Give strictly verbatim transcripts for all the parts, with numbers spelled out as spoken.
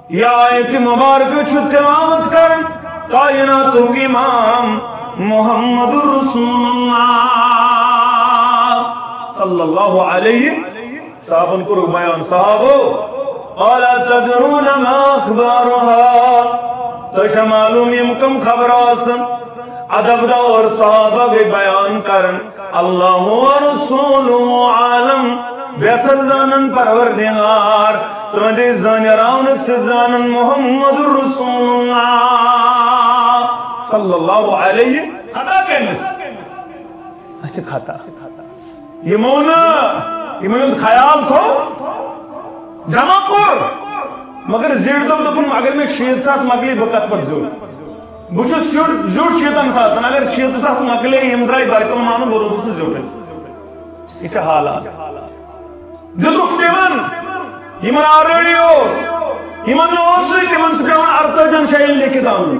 یہ آیت مبارکہ چھُ تلاوت کران کائناتُک امام محمد رسول اللہ صلی اللہ علیہ۔ صحابن کوٚرُکھ بیان، صحابو، قال تدرون ما اخبارها؟ تۄہہِ چھا معلوم یِم کم خبر آسن؟ ادب دار صحابہ گٔے بیان کران، اللہ ورسوله عالم، بہتر زانن پروردگار، تہنٛدِ زانہِ راونہٕ سۭتۍ زانن محمد رسول اللہ صلی اللہ علیہ۔ خطا کٔمِس؟ اَسہِ خطا۔ یِمو نہٕ، یِمن ہُنٛد خیال تھوٚو، جمع کوٚر، مگر زِٹھۍ دوٚپ، دوٚپُن، اگر مےٚ شیٖتھ ساس مۄکلے، بہٕ کتھ پتہٕ زیُٹھ؟ بہٕ چھُس زیُٹھ، زیُٹھ شیٖتن ساسن، اگر شیٖتھ ساس مۄکلے، یِم درٛاے بیت المالن، بہٕ روٗدُس نہٕ زیُٹھٕے۔ یہِ چھِ حالات۔ دِتُکھ تِمن، یِمن already اوس، یِمن نہٕ اوسُے، تِمن چھُ پٮ۪وان ارتٲجِہن جایَن لیکھِتھ اَنُن۔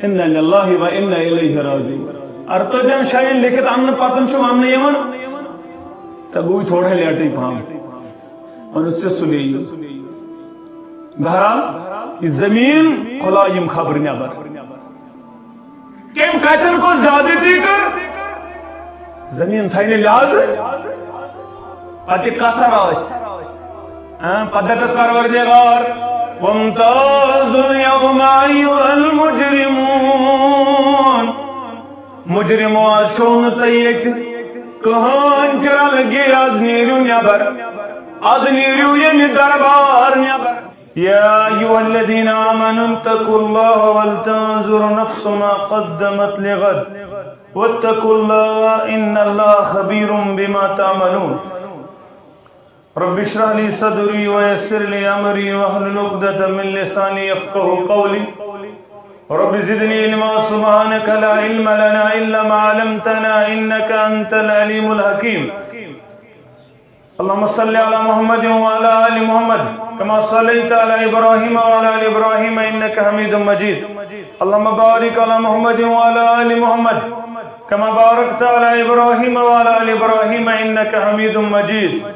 انا للہ و انا الیہ راجعون۔ ارتٲجِہن جایَن لیکھِتھ اَننہٕ پتہٕ چھُ وننہٕ یِوان، ژےٚ گوٚوُے تھوڑا لیٹٕے پہم، وۄنۍ اوس ژےٚ سُلے یُن۔ بہرحال، یہِ زٔمیٖن کھُلایہِ یِم خبرٕ نٮ۪بر۔ کٔمۍ کتٮ۪ن کۄس زیادتی کٔر؟ زٔمیٖن تھاینہٕ لحاظہٕ، پتہٕ کسر آسہِ۔ ہاں، پتہٕ دپٮ۪س پروردگار، وامتازوا الیوم ایھا المجرمون۔ مجرمو، آز چھو نہٕ تۄہہِ ییٚتہِ کٕہٕنۍ تہِ رلگی، آز نیٖرِو نٮ۪بر، آز نیٖرِو ییٚمہِ دربار نٮ۪بر۔ يا أيها الذين آمنوا اتقوا الله ولتنظر نفس ما قدمت لغد واتقوا الله إن الله خبير بما تعملون. رب اشرح لي صدري ويسر لي أمري واحلل عقدة من لساني يفقهوا قولي. رب زدني علما. سبحانك لا علم لنا إلا ما علمتنا إنك أنت العليم الحكيم. اللهم صل على محمد وعلى آل محمد كما صليت على إبراهيم وعلى آل إبراهيم إنك حميد مجيد. اللهم بارك على محمد وعلى آل محمد كما باركت على إبراهيم وعلى آل إبراهيم إنك حميد مجيد.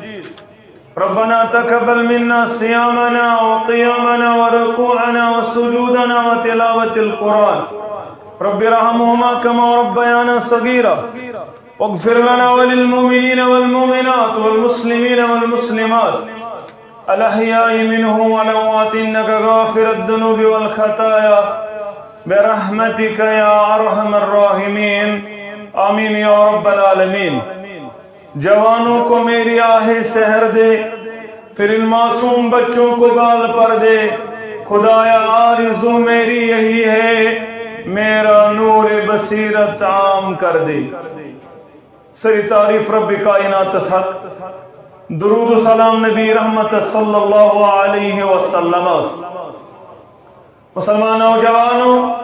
ربنا تقبل منا صيامنا وقيامنا وركوعنا وسجودنا وتلاوة القرآن. رب ارحمهما كما ربيانا صغيرا. واغفر لنا وللمؤمنين والمؤمنات والمسلمين والمسلمات الأحياء منهم والأموات إنك غافر الذنوب والخطايا برحمتك يا أرحم الراحمين. آمين يا رب العالمين. جوانوں کو میری آہ سحر دے، پھر ان معصوم بچوں کو گال پر دے۔ خدایا، آرزو میری یہی ہے، میرا نور بصیرت عام کر دے۔ سری تعریف رب کائنات حق، درود و سلام نبی رحمت صلی اللہ علیہ وسلم۔ مسلمان نوجوانو،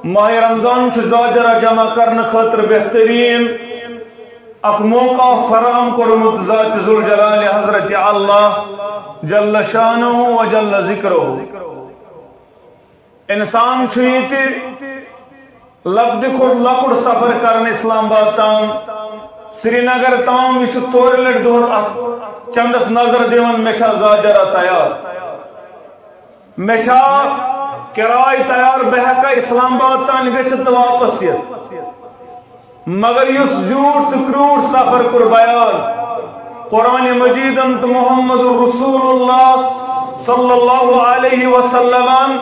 ماہ رمضان چھُ زاجرہ جمع کرنہٕ خٲطرٕ بہترین اکھ موقع فراہم کوٚرمُت ذات ذوالجلال حضرت اللہ جل شانہ و جل ذکرہ۔ انسان چھُ ییٚتہِ لۄکٹہِ کھۄتہٕ لۄکُٹ سفر کران اسلام آباد تام، سرینگر تام، یہِ چھُ ژورِ لٹہِ دۄہس اتھ چندس نظر دِوان، مےٚ چھا زاجرہ تیار، مےٚ چھا کراے تیار، بہٕ ہیٚکا اسلام آباد تام گٔژھِتھ تہٕ واپس یِتھ۔ مگر یُس زیوٗٹھ تہٕ کرٛوٗٹھ سفر کوٚر بیان قرآن مجیدن تہٕ محمد رسول اللہ صلی اللہ علیہ وسلمن،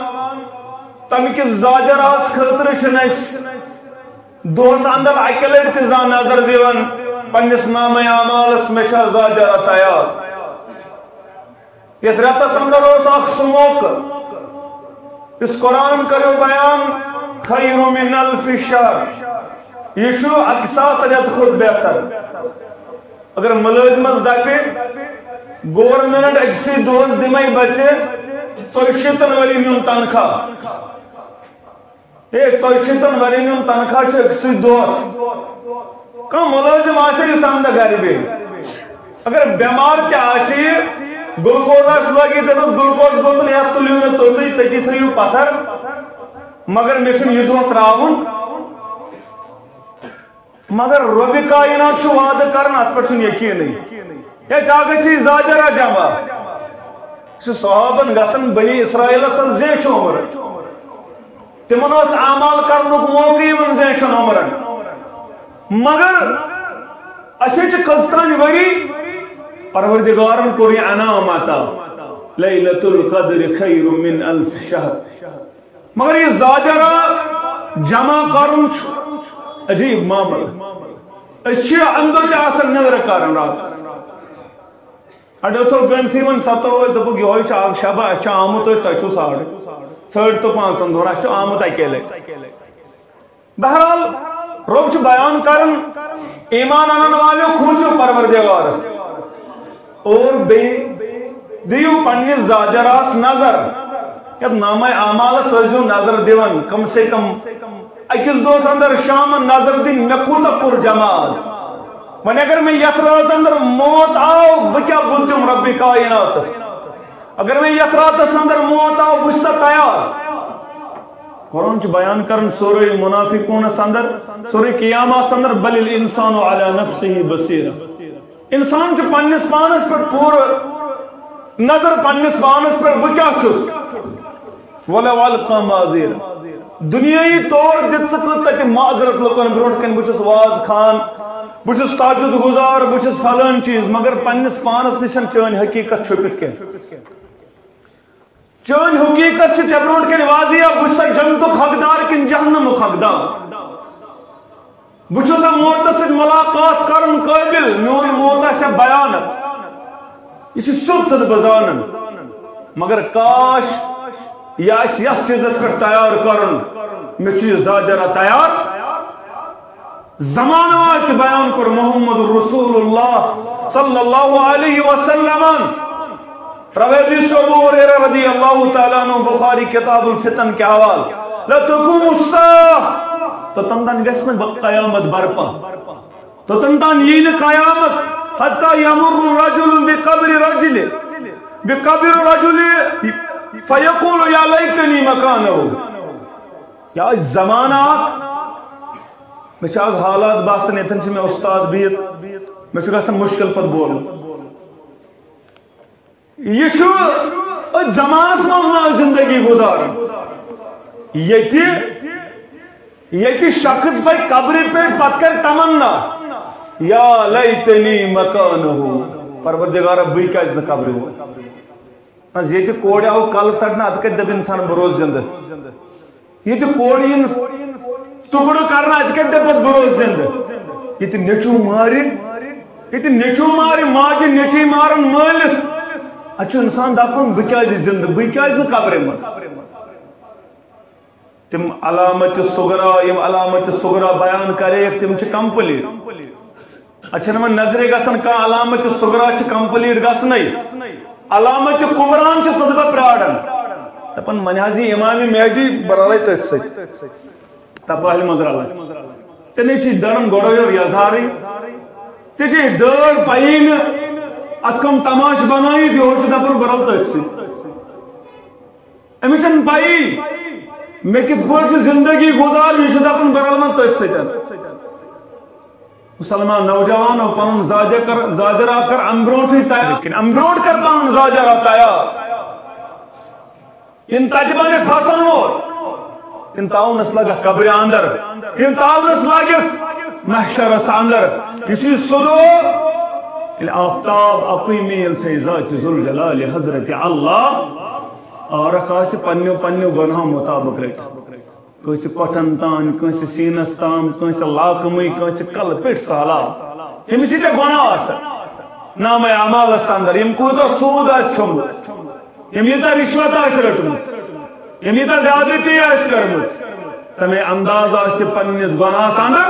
تمہِ کِس زاجرہس خٲطرٕ چھِنہٕ أسۍ دۄہس اندر اکہِ لٹہِ تہِ زانٛہہ نظر دِوان پننِس نامہ اعمالس، مےٚ چھا زاجرہ تیار۔ یتھ رٮ۪تس اندر اوس اکھ سُہ موقعہٕ، یُس قرآن کریو بیان، خیر من الف شہر، یہِ چھُ اکہِ ساس رٮ۪تہٕ کھۄتہٕ بہتر۔ اگر مُلٲزمس دپہِ، گورنمنٹ أکسٕے دۄہس دِمے بچہِ ژۄیہِ شیٖتن ؤرین ہُنٛد تنخواہ، ہے، ژۄیہِ شیٖتن ؤرین ہُنٛد تنخواہ چھُ أکسٕے دۄہس۔ کانٛہہ مُلٲزِم آسہِ، یُس اَمہِ دۄہ گرِ بیٚہہِ۔ اگر بٮ۪مار تہِ آسہِ، گلوکوز آسہِ لٲگِتھ، دَپس، "گلوکوز بوتل ہٮ۪تھ تُلِو مےٚ توٚتُے، تٔتی تھٲیِو پتھر، مگر مےٚ چھُنہٕ یہِ دۄہ ترٛاوُن۔" مگر رۄبِ کاینات چھُ وعدٕ کران، اتھ پٮ۪ٹھ چھُنہٕ یقیٖنٕے۔ ہے، ژےٚ گژھی زاجرہ جمع۔ چھِ صحابن گژھان بنی اسرائیلس سۭتۍ زینٛچھِ عمر۔ تِمن اوس اعمال کرنُک موقعہٕ یِوان زینٛچھن عمرن۔ مگر اَسہِ چھِ کٔژتام ؤری پروردگارن کوٚر یہِ انعام عطا، لیلۃ القدر خیر من الف شہر۔ مگر یہِ زاجرا جمع کرُن چھُ عجیب معاملہٕ۔ أسۍ چھِ اَمہِ دۄہ تہِ آسان نظرِ کران راتس۔ اَڑیو تھوٚو گٔنتھٕے وۄنۍ ستو ؤرۍ، دوٚپُکھ، یِہوٚے چھُ اکھ شبہ، اَسہِ چھُ آمُت أتھۍ، تۄہہِ چھُو ساڑٕ ژھٲڑۍ تہٕ پانٛژن دۄہن، اَسہِ چھُ آمُت اَکے لٹہِ۔ بہرحال، رۄب چھُ بیان کران، ایمان انن والیو، کھوٗژِو پروردگارس اور بیٚیہِ دِیِو پننِس زاجراہس نظر۔ یتھ نامہ اعمالس ٲسۍزیو نظر دِوان، کم سے کم أکِس دۄہس اندر شامن نظر دِنۍ، مےٚ کوٗتاہ کوٚر جمع آز۔ وۄنۍ اگر مےٚ یتھ رٲژ اندر موت آو، بہٕ کیٛاہ بُتھ دِمہٕ رۄبِ کائناتس؟ اگر مےٚ یتھ راتس اندر موت آو، بہٕ چھُسا تیار؟ قرآن چھُ بیان کران سورہ منافقونس اندر، سورہ قیامہس اندر، بل الانسان علی نفسہ بصیرہ۔ انسان چھُ پننِس پانس پٮ۪ٹھ پوٗرٕ نظر، پننِس پانس پٮ۪ٹھ، بہٕ کیٛاہ چھُس؟ ولو القی معاذیرہ۔ دُنیٲیی طور دِژ ژٕ کۭژاہ تہِ معذرت لُکن برونٛٹھ کنہِ، بہٕ چھُس واز خان، بہٕ چھُس تہجد گزار، بہٕ چھُس فلٲنۍ چیٖز، مگر پننِس پانس نِش چھنہٕ چٲنۍ حقیقت چھُپِتھ کینٛہہ۔ چٲنۍ حقیقت چھِ ژےٚ برونٛٹھ کنہِ واضح، بہٕ چھُسا جنتُک حقدار کِنہٕ جہنمُک حقدار؟ بہٕ چھُسا موتس سۭتۍ ملاقات کرُن قٲبل؟ میون موت آسہِ بھیانک، یہِ چھُ سیوٚد تہٕ بہٕ زانن، مگر کاش یہِ آسہِ یتھ چیٖزس پٮ۪ٹھ تیار کرُن، مےٚ چھُ یہِ زاجرا تیار۔ زمانہٕ واتہِ بیان کوٚر محمد رسول اللہ صلی اللہ علیہ وسلمن۔ روایت چھُ ابو ہریرہ رضی اللہ تعالیٰ عنہ، بخاری کتاب الفتن کے حوالہ، لتقوم الساعہ، توٚتام تام گژھِ نہٕ قیامت برپا، توٚتام تام یی نہٕ قیامت، حتی یمر رجل بقبر رجل، بقبر رجل فیقول یا لیتنی مکانہ۔ یا زمانہ اکھ، مےٚ چھِ آز حالات باسان، ییٚتٮ۪ن چھِ مےٚ اُستاد بِہِتھ، مےٚ چھُ گژھان مُشکِل پَتہٕ بولُن۔ یہِ چھُ أتھۍ زمانَس منٛز نہٕ زندگی گُزارٕنۍ، ییٚتہِ، ییٚتہِ شخص پَکہِ قبرِ پٮ۪ٹھ، پَتہٕ کَرِ تمنا، یا لیتنی مکانہ، پروردگارا، بٕے کیٛازِ نہٕ قبرِ وول؟ نہ، ییٚتہِ کورِ آو کَلہٕ ژَٹنہٕ، اَتہِ کَتہِ دَپہِ اِنسان، بہٕ روزٕ زِندٕ؟ ییٚتہِ کورِ یِن ٹُکڑٕ کرنہٕ، اَتہِ کَتہِ دَپہِ پَتہٕ، بہٕ روزٕ زِندٕ؟ ییٚتہِ نیٚچوٗ مارِ، ییٚتہِ نیٚچوٗ مارِ ماجہِ، نیٚچِوۍ مارَن مٲلِس، اَتہِ چھُ اِنسان دَپان، بہٕ کیٛازِ زِندٕ؟ بٕے کیٛازِ نہٕ قبرِ منٛز؟ تِم علامت صغرا، یِم علامت صغرا بیان کَریکھ، تِم چھِ complete۔ اَتھ چھَنہٕ وۄنۍ نظرِ گژھان کانٛہہ علامت صغرا چھِ complete گژھنَے۔ علامت کبریٰ ہَن چھِ سُہ دَپان پرٛاران۔ دَپان وۄنۍ حظ یی امام مہدی، بہٕ رَلَے تٔتھۍ سۭتۍ۔ تَپٲلۍ منٛز رَلَے۔ ژےٚ نے چھِ دَرَن گۄڈَے یورٕ یَزارٕے۔ ژےٚ چھے دٲر پَیی نہٕ، اَتھ کَم تماشہٕ بَنٲیِتھ، یورٕ چھُ دَپان بہٕ رَلہٕ تٔتھۍ سۭتۍ۔ أمِس چھَنہٕ پَیی، مےٚ کِتھ پٲٹھۍ چھِ زِندگی گُزارٕنۍ، یہِ چھُ دَپان، بہٕ رَلہٕ وۄنۍ تٔتھۍ سۭتۍ۔ مُسلمان نوجوانو، پَنُن زاجہ کر، زاجرا کر اَمہِ برونٛٹھٕے تیار، کِنہٕ اَمہِ برونٛٹھ کر پَنُن زاجرا تیار۔ یِم تَتہِ بَنہِ پھَسَن وول، یِم تاونَس لَگَکھ قبرِ اَندَر، یِم تاونَس لَگَکھ محشرَس اَندَر۔ یہِ چھُ سُہ دۄہ، ییٚلہِ آفتاب اَکُے میٖل تھٲے ذاتِ ذوالجلالِ حضرت اللہ۔ عورت آسہِ پننیو پننیو گۄناہو مُطابق رٔٹِتھ۔ کٲنٛسہِ کۄٹھٮ۪ن تام، کٲنٛسہِ سیٖنس تام، کٲنٛسہِ لاکمٕے، کٲنٛسہِ کلہٕ پٮ۪ٹھ سہلاب۔ ییٚمِس ییٖتیٛاہ گۄناہ آسن نامے اعمالس اندر، ییٚمۍ کوٗتاہ سوٗد آسہِ کھیوٚمُت، ییٚمۍ ییٖژاہ رِشوت آسہِ رٔٹمٕژ، ییٚمۍ ییٖژاہ زیادتی آسہِ کٔرمٕژ، تمے انداز آسہِ پننِس گۄناہس اندر۔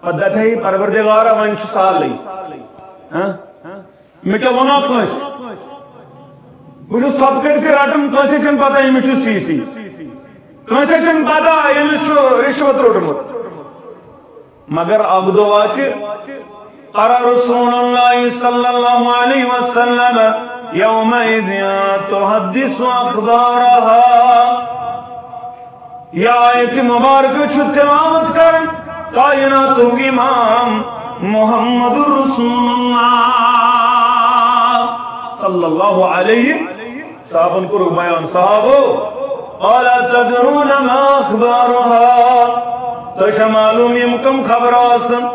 پتہٕ دپہِ ہے، پروردگارا، وۄنۍ چھُ سہلٕے۔ ہاں؟ مےٚ کیٛاہ وَنو کٲنٛسہِ؟ بہٕ چھُس ژھۄپہٕ کٔرِتھٕے رَٹان، کٲنٛسے چھَنہٕ پَتہ أمِس چھُ سی سی، کٲنٛسے چھَنہٕ پَتہ أمِس چھُ رِشوت روٚٹمُت۔ مگر اَکھ دۄہ واتہِ، قرأ رسول اللہ صلی اللہ علیہ وسلم یومئذ تحدث اخبارها۔ یہ آیت مبارکہ چھُ تلاوت کران کائناتُک امام محمد رسول اللہ صلی اللہ علیہ، صحابن کوٚرُکھ بیان، صحابو، قال تدرون ما اخبارها؟ تۄہہِ چھا معلوم یِم کم خبر آسن؟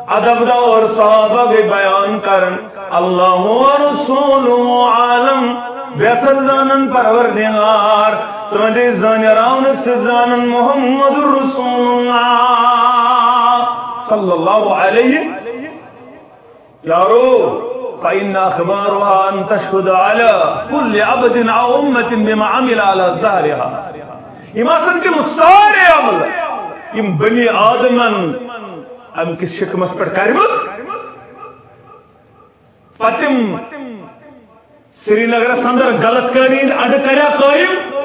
ادب دار صحابہ گٔے بیان کرن، اللہ ورسوله عالم، بہتر زانن پروردگار، تہٕ وۄنۍ زانہِ راونہٕ سۭتۍ زانن محمد رسول اللہ صلی اللہ علیہ۔ یارو، فإن أخبارها أن تشهد على كل عبد أو أمة بما عمل على ظهرها۔ یِم آسن تِم سارے عمل، یِم بنی آدمن امہِ کِس شکمس پٮ۪ٹھ کرِمٕژ۔ پتہٕ تِم سرینگرس اندر غلط کٲری ہٕنٛدۍ اڈٕ کریا قٲیِم،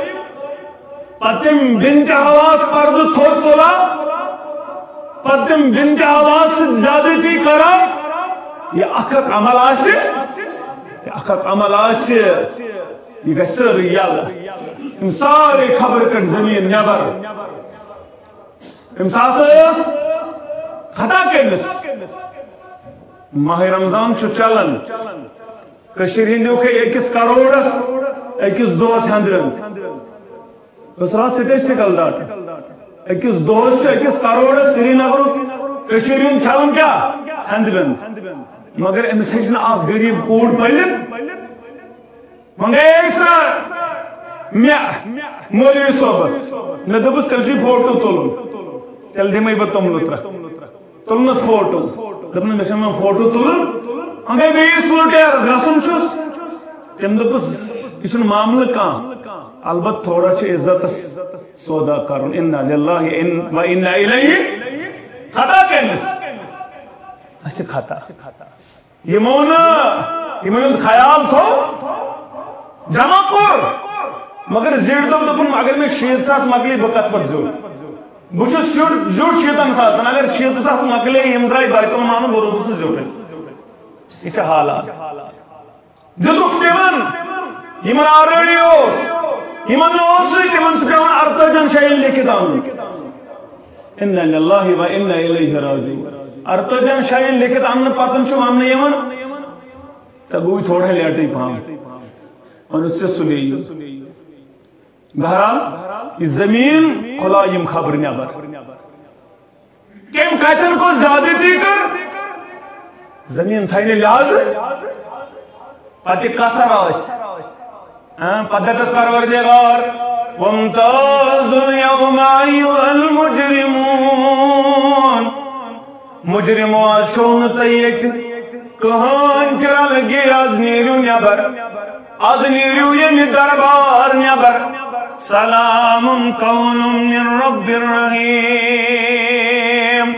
پتہٕ تِم بنتِ حواس پردٕ تھوٚد تُلان، پتہٕ تِم بنتِ حواس سۭتۍ زیادتی کران۔ یہِ اکھ اکھ عمل آسہِ، یہِ اکھ اکھ عمل آسہِ، یہِ گژھِ سٲرٕے یلہٕ۔ یِم سارے خبرٕ کٔڑۍ زٔمیٖن نٮ۪بر۔ أمِس ہسا ٲس خطا کٔمِس؟ ماہ رمضان چھُ چلان، کٔشیٖرِ ہٕنٛدیو کھے أکِس کروڑس أکِس دۄہس ہٮ۪نٛدوٮ۪نٛد۔ أسۍ راتھ statistical data، أکِس دۄہس چھُ أکِس کروڑس سرینگرُک، کٔشیٖرِ ہُنٛد کھٮ۪وان کیٛاہ؟ ہٮ۪نٛدوٮ۪نٛد۔ مگر أمِس ہیٚچ نہٕ اکھ غریٖب کوٗر پٔلِتھ۔ وۄنۍ گٔیے سۄ مےٚ مولوی صٲبس، مےٚ دوٚپُس، "تیٚلہِ چھُے فوٹو تُلُن، تیٚلہِ دِمے بہٕ توٚملہٕ ترٛکھ۔" تُلنَس فوٹو۔ دوٚپُن، "مےٚ چھُنہٕ وۄنۍ فوٹو تُلُن، وۄنۍ گٔے بیٚیِس لُٹیرَس گژھُن چھُس۔" تٔمۍ دوٚپُس، "یہِ چھُنہٕ معاملہٕ کانٛہہ، البتہٕ تھوڑا چھِ عزتَس سودا کَرُن۔ انا للہ ان-، و انا الیہ۔" خطا کٔمِس؟ اَسہِ خطا۔ یِمو نہٕ، یِمن ہُنٛد خیال تھوٚو، جمع کوٚر، مگر زِٹھۍ دوٚپ، دوٚپُن، "اگر مےٚ شیٖتھ ساس مۄکلے، بہٕ کتھ پتہٕ زیُٹھ؟ بہٕ چھُس زیُٹھ، زیُٹھ شیٖتن ساسن، اگر شیٖتھ ساس مۄکلے، یِم درٛاے بیت المال، بہٕ روٗدُس نہٕ زیُٹھُے۔" یہِ چھِ حالات۔ دِتُکھ تِمن، یِمن already اوس، یِمن نہٕ اوسُے، تِمن چھُ پٮ۪وان ارتٲجِہن جایَن لیکھِتھ اَنُن۔ انا للہ و انا الیہ راجعون۔ ارتٲجِہن جایَن لیکھِتھ اَننہٕ پتہٕ چھُ وننہٕ یِوان، تہٕ گوٚو تھوڑا لیٹٕے پہم۔ وۄنۍ اوس ژےٚ سُلے یُن۔ بہرحال، یہِ زٔمیٖن کھُلایہِ یِم خبرٕ نٮ۪بر۔ کٔمۍ کتٮ۪ن کوٚر زیادتی کٔر؟ زٔمیٖن تھاینہٕ لحاظہٕ، پتہٕ کسر آسہِ۔ ہاں، پتہٕ دپٮ۪س پروردگار، "وامتازوا الیوم ایھا المجرمون۔" مجرمو، آز چھُو نہٕ تُہۍ ییٚتہِ۔ کٕہٕنۍ تہِ رلگی، آز نیٖرِو نٮ۪بر۔ آز نیٖرِو ییٚمہِ دربار نٮ۪بر۔ سلام قول من رب رحیم۔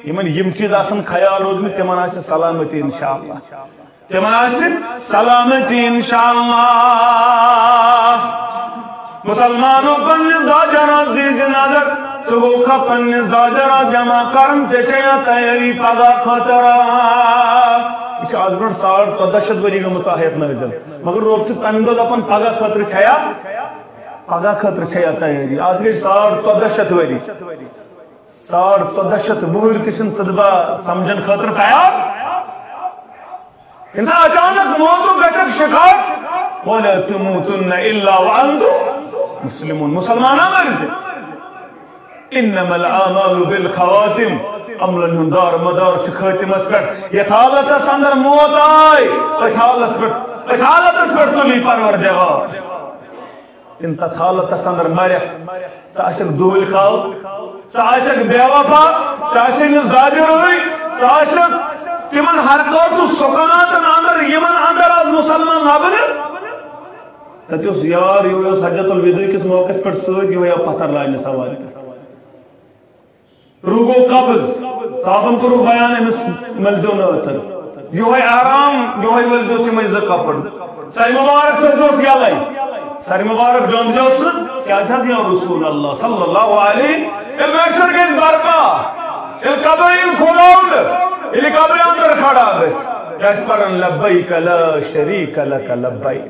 یِمن یِم چیٖز آسن خیال روٗدمٕتۍ، تِمن آسہِ سلامتی انشاءاللہ۔ تِمن آسہِ سلامتی انشاءاللہ۔ مسلمانو، پننِس زاجرس دیٖزِ نظر، ژٕ گوٚکھا پننِس زاجرس جمع کرن، ژےٚ چھےٚ یا تیٲری پگاہ خٲطرٕ؟ یہِ چھِ آز برونٛٹھ ساڑ ژۄدہ شیٚتھ ؤری گٔمٕژ آیت نٲزِل، مگر رۄب چھُ تمہِ دۄہ دپان، پگاہ خٲطرٕ چھےٚ یا، پگاہ خٲطرٕ چھےٚ یا تیٲری؟ آز گٔے ساڑ ژۄدہ شیٚتھ ؤری۔ ساڑ ژۄدہ شیٚتھ وُہٕرۍ تہِ چھِنہٕ ژٕ تہٕ بہٕ سمجھن خٲطرٕ تیار۔ انسان اچانک موتُک گژھکھ شکار۔ ولا تموتن الا وانتم مسلمون۔ مسلمانہ مرزِ۔ انما الاعمال بالخواتم۔ عملن ہُنٛد دار مدار چھُ خٲتمس پٮ۪ٹھ۔ یتھ حالتس اندر موت آے، أتھۍ حالس پٮ۪ٹھ، أتھۍ حالتس پٮ۪ٹھ تُلی پروردگار۔ ان تتھ حالتس اندر مرکھ، ژٕ آسکھ دُہٕلۍ کاو، ژٕ آسکھ بے وفا، ژٕ آسکھ نہٕ زیادٕ رٲوۍ، ژٕ آسکھ تِمن حرکات و سکوناتن اندر، یِمن اندر از مسلمان لبنہٕ۔ تتہِ اوس یار، یہِ اوس حجۃ الوداع کِس موقعس پٮ۪ٹھ سۭتۍ، یِہوٚے آو پتھر لاینس حوالہٕ۔ روح گوٚو قبض، صحابن کوٚرُکھ بیان، أمِس مٔلزیو نہٕ ٲتھر۔ یِہوٚے احرام، یِہوٚے ؤلزیوس یِمَے زٕ کپُر۔ سَرِ مُبارک تھٲوزیوس یَلَے۔ سَرِ مُبارک ڈوٚمبزیوس نہٕ۔ کیٛازِ حظ یا رسول اللہ صلی اللہ علیہ؟ ییٚلہِ محشر گژھِ برپا، ییٚلہِ قبرٕ یِن کھُلاونہٕ، ییٚلہِ قبرِ اندر کھڑا گژھِ، کیٛاہ آسہِ پَران؟ لبیک لا شریک لک لبیک۔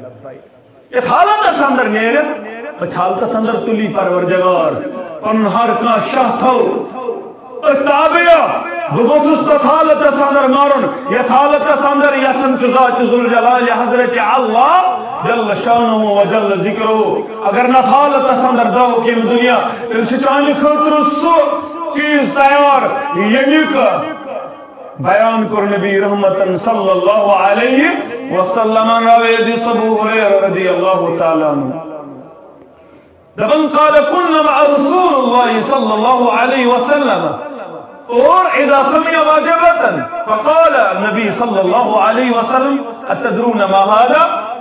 یتھ حالتس اندر نیرن، اتھ حالتس اندر تُلی پروردگار پنُن ہر کانٛہہ شاہ تھو۔ أتھۍ تابع، بہٕ گوٚژھُس تتھ حالتس اندر مرُن، یتھ حالتس اندر یژھان چھُ ذات ذوالجلال حضرت اللہ جل شانہ و جل ذکرہ۔ اگر نہ اتھ حالتس اندر درٛاوُکھ ییٚمہِ دُنیا، تیٚلہِ چھُ چانہِ خٲطرٕ سُہ چیٖز تیار، ییٚمیُک بیان کوٚر نبی رحمتن صلی اللہ علیہ وسلم۔ روایت حدیث ابو ہریرہ رضی اللہ تعالیٰ عنہ۔ دپان، قال كنا مع رسول الله صلى الله عليه وسلم، اور اذا سمع واجبة، فقال النبي صلى الله عليه وسلم، أتدرون ما هذا؟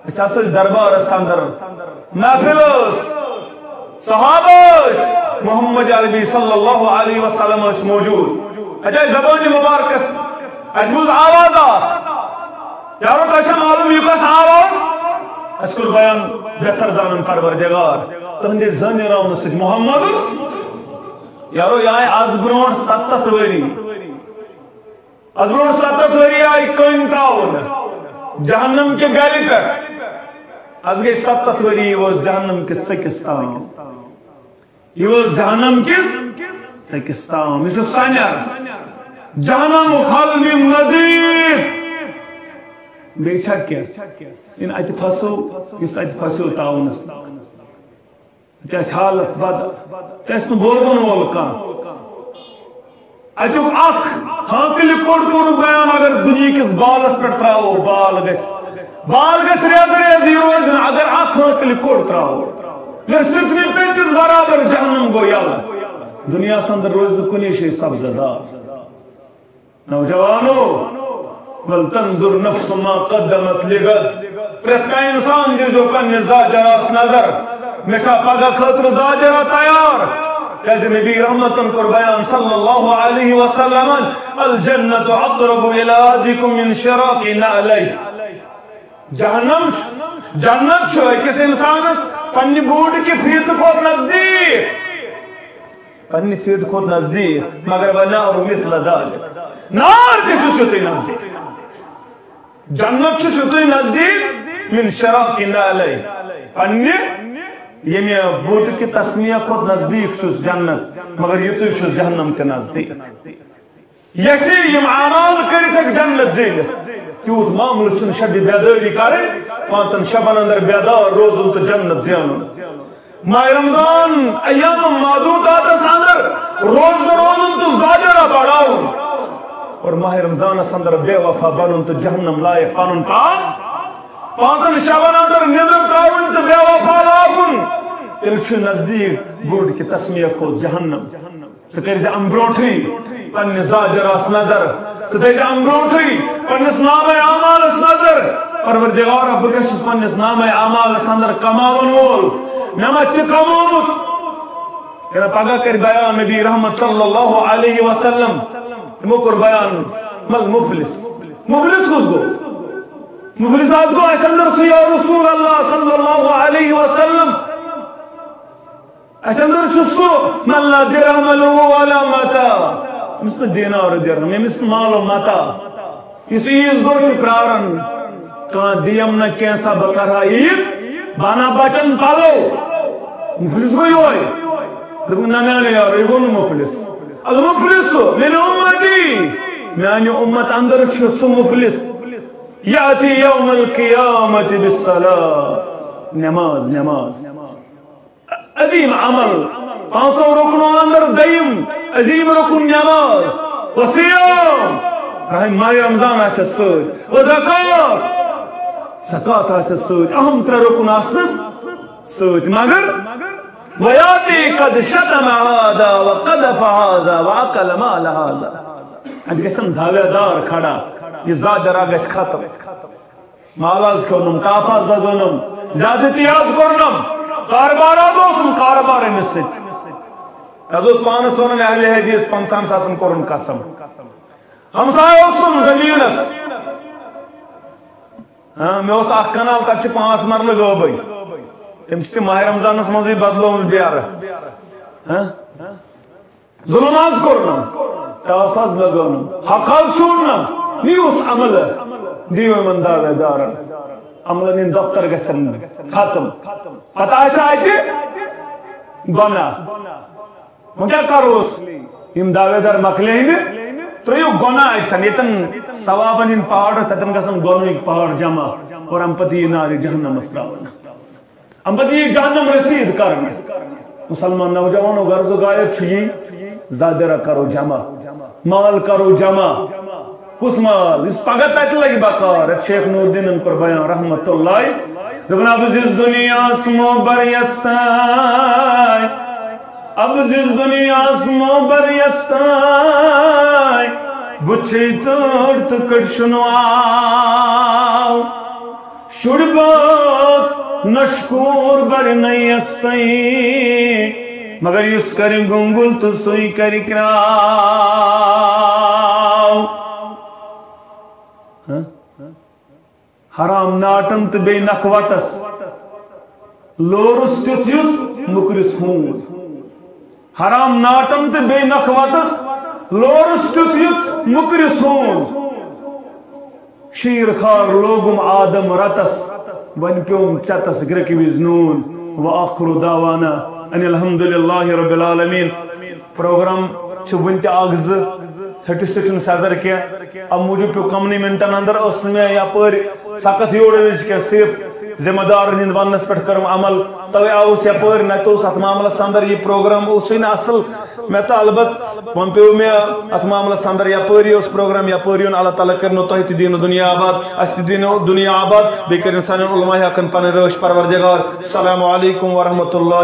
أسۍ ہسا ٲسۍ دربارس اندر، محفل ٲس، صحابہ ٲسۍ، محمد عربی صلی اللہ علیہ وسلم ٲسۍ موجود۔ اتہِ آیہِ زبانہِ مبارکس، اتہِ بوٗز آواز اکھ، یارو، تۄہہِ چھا معلوم یہِ کۄس آواز؟ اسہِ کوٚر بیان، بہتر زانن پروردگار تُہنٛدِ زنہِ راونہٕ سۭتۍ محمد۔ یارو، یہِ آیہِ از برونٛٹھ ستتھ ؤری۔ از برونٛٹھ ستتھ ؤری آیہِ کٔنۍ تراونہٕ جہنم کہِ گلہِ پٮ۪ٹھ۔ از گٔے ستتھ ؤری، یہِ اوس جہنم کِس ژٔکِس تام۔ یہِ اوس جہنم کِس ژٔکِس تام۔ یہِ چھُ سنیر۔ جہنم خل من مزید۔ بیٚیہِ چھا کینٛہہ؟ یِن اتہِ پھسو، یُس اتہِ پھسیو تاونس۔ اتہِ آسہِ حالت بدل۔ اتہِ آسہِ نہٕ بوزن وول کانٛہہ۔ اتیُک اکھ ہانکلہِ کوٚڑ کوٚرُکھ بیان، اگر دُنیہکِس بالس پٮ۪ٹھ تراوو، بال گژھِ، بال گژھِ ریزٕ ریزٕ یہِ روزِ نہٕ، اگر اکھ ہانکلہِ کوٚڑ تراوو۔ اگر سٕژنہِ پیٚتِس برابر، جہنم گوٚو یلہٕ۔ دُنیاہس اندر روزِ نہٕ کُنی جایہِ سبزہ زار۔ نوجوانو، ولتنظر نفس ما قدمت لغد۔ پرٛٮ۪تھ کانٛہہ انسان دیٖزیو پننِس زاجرس نظر، مےٚ چھا پگاہ خٲطرٕ زاجرہ تیار؟ کیازِ نبی رحمتن کوٚر بیان صلی اللہ علیہ وسلم، الجنة اقرب الی احدکم من شراک نعلیہ۔ جہنم، جنت چھُ أکِس انسانس پننہِ بوٗٹہٕ کہِ فیٖتہٕ کھۄتہٕ نزدیٖک۔ پننہِ فیٖتہٕ کھۄتہٕ نزدیٖک، مگر والنار مثل ذلك۔ نار تہِ چھُ سیوٚدُے نزدیٖک۔ جنت چھُ سیوٚدُے نزدیٖک من شراک نعلیہ۔ پننہِ ییٚمہِ بوٗٹہٕ کہِ تسمیہ کھۄتہٕ نزدیٖک چھُس جنت، مگر یُتُے چھُس جہنم تہِ نزدیٖک۔ یژھِ یِم اعمال کٔرِتھ ہیٚکہِ جنت زیٖنِتھ۔ تیوٗت معاملہٕ چھُنہٕ شبِ بیدٲری کرٕنۍ، پانٛژن شبن اندر بیدار روزُن تہٕ جنت زینُن۔ ماہِ رمضان ایام معدوداتس اندر روزٕ روزُن تہٕ زاجرہ بڑاوُن، اور ماہِ رمضانس اندر بے وفا بنُن تہٕ جہنم لایق پنُن پان پانٛژن شبن اندر نِدٕر ترٛاوٕنۍ تہٕ بے وفا لاگُن، تیٚلہِ چھُ نزدیٖک بوٗٹہٕ کہِ تسمیہ کھۄتہٕ جہنم۔ ژٕ کٔرۍ زِ اَمہِ برونٛٹھٕے پننِس زاجرس نظر، ژٕ تھٲوۍ زِ اَمہِ برونٛٹھٕے پننِس نامہ اعمالس نظر۔ پروردگارا، بہٕ کیٛاہ چھُس پننِس نامہ اعمالس اندر کماون وول؟ مےٚ ما تہِ کمومُت؟ ییٚلہِ پگاہ کرِ بیان نبی رحمت صلی اللہ علیہ وسلم، تِمو کوٚر بیان، مل مفلس، مفلس کُس گوٚو؟ مفلس حظ گوٚو اَسہِ اندر سُہ، یا رسول اللہ صلی اللہ علیہ وسلم۔ اَسہِ اندر چھُ سُہ، من لا درہم له ولا متاع۔ أمِس نہٕ دینار و درہم، أمِس نہٕ مال و متاع۔ یُس عیٖذ دۄہ چھُ پراران، کانٛہہ دِیم نہ کینٛژھا، بہٕ کرٕ ہا عیٖد، بہٕ اَنہٕ ہا بچن پلو۔ مُفلِس گوٚو یِہوٚے۔ دوٚپُکھ، نہ میانیو یارو، یہِ گوٚو نہٕ مُفلِس۔ المفلس من امتی، میانہِ اُمت اندر چھُ سُہ مُفلِس۔ یأتی یوم القیامة بالصلاة، نماز، نماز۔ عظیم عمل، پانٛژو رُکنو اندر دوٚیِم عظیم رُکُن نماز، وصیام، رحم، ماہِ رمضان آسٮ۪س سۭتۍ، وزکات، زکات آسٮ۪س سۭتۍ، اہم ترٛےٚ رُکُن آسنَس سۭتۍ۔ مگر ویاتی قد شتم هذا وقذف هذا واکل مال هذا۔ اَتہِ گژھن دعویدار کھڑا، یہِ زاجرہ گژھِ ختم۔ مال حظ کھیوٚنم، ٹاپ حظ لگٲونم، زیادتی حظ کوٚرنم، کاربار حظ اوسُم، کاربار أمِس سۭتۍ۔ حظ اوس پانس ونان اہل حدیث، پنٛژاہن ساسن کوٚرُن قسم۔ ہمسایہِ اوسُم زٔمیٖنس۔ ہاں، مےٚ اوس اکھ کنال، تتھ چھِ پانٛژھ مرلہٕ گٲبٕے۔ تٔمِس چھِ تِم ماہِ رمضانس منٛزٕے بدلٲومٕژ بیرٕ۔ ہاں؟ ظلم حظ کوٚرنم، ٹاپ حظ لگٲونم، حق حظ شونڈنم، نیوس عملہٕ، دِیِو یِمن دعوے دارن۔ عملن ہٕنٛدۍ دفتر گژھن ختم۔ پتہٕ آسہِ اتہِ گۄناہ۔ وۄنۍ کیٛاہ کروس؟ یِم دعوے دار مۄکلے نہٕ، ترٛٲیِو گۄناہ اَتٮ۪ن، ییٚتٮ۪ن ثوابن ہٕنٛدۍ پہاڑ ٲسۍ، تَتٮ۪ن گژھن گۄنہٕکۍ پہاڑ جمع، اور اَمہِ پتہٕ یِیہِ نارِ جہنمس ترٛاونہٕ۔ اَمہِ پتہٕ یِیہِ جہنم رسیٖد کرنہٕ۔ مُسلمان نوجوانو، غرض و غایت چھُ یی، زادرہ کرو جمع، مال کرو جمع۔ کُس مال؟ یُس پگاہ تَتہِ لگہِ بکار۔ یَتھ شیخ نور الدیٖنن کوٚر بیان رحمت اللہ۔ دوٚپُن، اب زِس دُنیاہس مو بر یستاے، اب زِس دُنیاہس مو بر یستاے، بُتھِ تٔر تہٕ کٔٹۍ شُنواو۔ شُر بٲژ نشکور بر نیستاے، مگر یُس کرِ گُنگُل تہٕ سُے کرِ کرٛاو۔ ہاں؟ حرام ناٹن تہٕ بیٚیہِ نکھٕ وتس لورُس تیُتھ یُتھ مُکرِس ہوٗن۔ حرام ناٹن تہٕ بیٚیہِ نکھٕ وتس لورُس تیُتھ یُتھ مُکرِس ہوٗن۔ شیٖر خار لوگُم آدم رتس، وۄنۍ پیوم ژٮ۪تس گرٛٮ۪کہِ وِزِ نوٗن۔ وآخر دعوانا ان الحمد للہ رب العالمین۔ پروگرام چھِ وُنہِ تہِ اکھ زٕ، ہٹِس تہِ چھُنہٕ سٮ۪زر کینٛہہ۔ اَمہِ موٗجوٗب پیوٚو کمنٕے منٹن اندر، ٲس نہٕ مےٚ یپٲرۍ سکتھ یورٕ یِنٕچ کینٛہہ، صرف ذمہ دارن ہٕنٛدۍ وننس پٮ۪ٹھ کٔرٕم عمل، توے آوُس یپٲرۍ، نتہٕ اوس اتھ معاملس اندر یہِ پروگرام اوسُے نہٕ اصل۔ مےٚ تہٕ البت وۄنۍ پیوٚو مےٚ اتھ معاملس اندر یپٲری اوس پروگرام یپٲری یُن۔ اللہ تعالیٰ کٔرِنو تۄہہِ تہِ دیٖنو دُنیا آباد، اسہِ تہِ دیٖنو دُنیا آباد، بیٚیہِ کٔرِن سانٮ۪ن علماء حقن پنٕنۍ رٲچھ پروردگار۔ السلام علیکم ورحمۃ اللہ۔